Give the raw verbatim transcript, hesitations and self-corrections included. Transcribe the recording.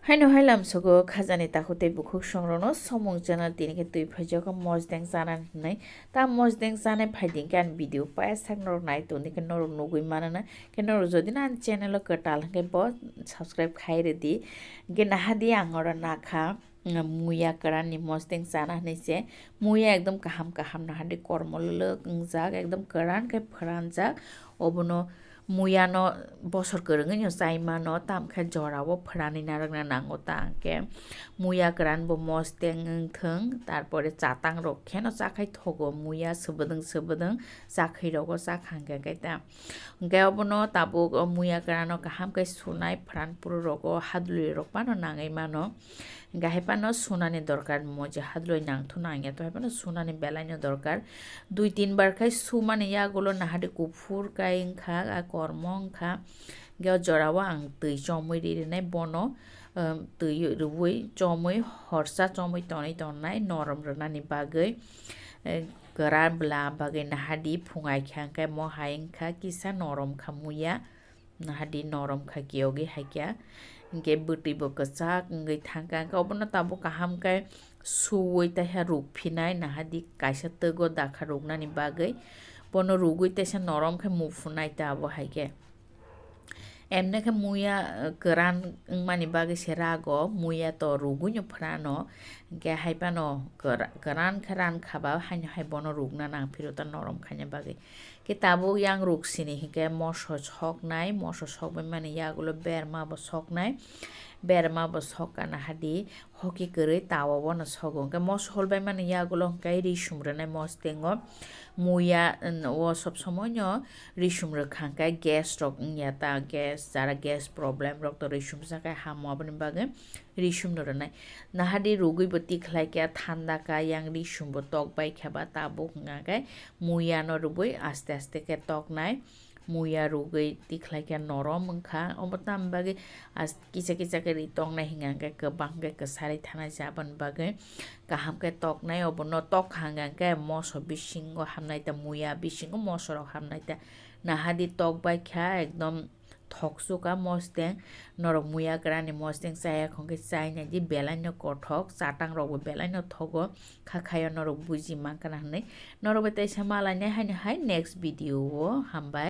Haino hai lamsogo khajani takhuk tei bukhuk songrokno Somung channel tini khe twi phaijago mosdeng chana hinwi. Ta mosdeng chanai phaidi khe ani video paisa norok nai tongdi khe norok nugwi manana. Khe norok jodi no ani channel o kwtal hwnkhe bo subscribe khai rwdi. Hwnkhe nahadi ang oro nakha, mm, muya kwran ni mosdeng chana hinwi se. Muya ekdom kaham kaham nahadi kormo lwlwk wngjak, ekdom kwran khe phwranjak. Obono Muya no bosor kwrwngwi no chai mano, tamo khe jora o phwranwi narwkna nango ta hwnkhe. Muya kwran bo mosdeng wngthwng, tarpore chatang rok khe no chakhai thogo, muya swbwdwng swbwdwng chakhwi rogo chakha hwnkhe khe ta. Hwnkhe obono tabuk o muya kwran no kaham khe sunai, phwran phuru rogo hadulwi rok phano nangwi mano. Hingke hai phano sunani dorkar, moja hadloi nangthu nangya to hai phano sunani belai no dorkar. Dui tin bar khai sumani yagulo nahadi kuphur kai wngkha, a kormo wngkha. Hingke o jora o ang twi chomwi ri rinai bono, em, twi rwui chomwi horsa chomwi tonwi tonnai norom rwnani bagwi. Eh, kwran bwla bagwi nahadi phungai kha hingke mo hai wngkha kisa norom kha muya. Nahadi norom kha kiyogwi hai khe, hingke bwtwi bo kwchak wngwi thangkha, hingke obono tabuk kaham khe suwui taiha rukphinai, nahadi kaisa twgo dakha ruknani bagwi, bono rugwi teisa norom khe muphunai ta abo hai khe. Emne khe muya, eh, kwran wngmani bagwi se rago, muya to rugwino phrano, hingke hai phano kwra-, kwran khe ran kha ba haino hai bono rukna nang phiro ta norom khaina bagwi. Khe tabuk yang ruk sini hingke moso soknai, moso sokbai mani yagulo berma bo soknai, berma bo sokkana hadi hoki kwrwi tawa bono sogo. Hingke moso holbai mani yagulo hingke risum rwnai mostengo. Muya, mm, o sob somoino risum rwkha hingke gas rok wngya ta, gas, jara gas problem rok to risum sakai hamo, aboni bagwi risum no rwnai. Nahadi rugwi bo tikhlai khe thanda kha, yang risum bo tok bai khe ba tabuk hwnga khe muya no rwbwi aste aste khe toknai. Muya rugwi tikhlai khe norom wngkha. Obo tam bagwi as-, kisa kisa khe ri toknai hwnga khe kwbang khe kwsari thanai se aboni bagwi kaham khe toknai. Obono tok hwnga khe moso bisingo hamnai ta, muya bisingo moso rok hamnai ta. Nahadi tok bai kha ekdom thoksuka mosteng, norok muya kwrani mosteng chaya khongkhe chainai di, belai no kothok, chatang rokbo belai no thogo, kha khayo norok buji mankana hinwi. Norok bai teisa malainai haino hai next video o, hambai.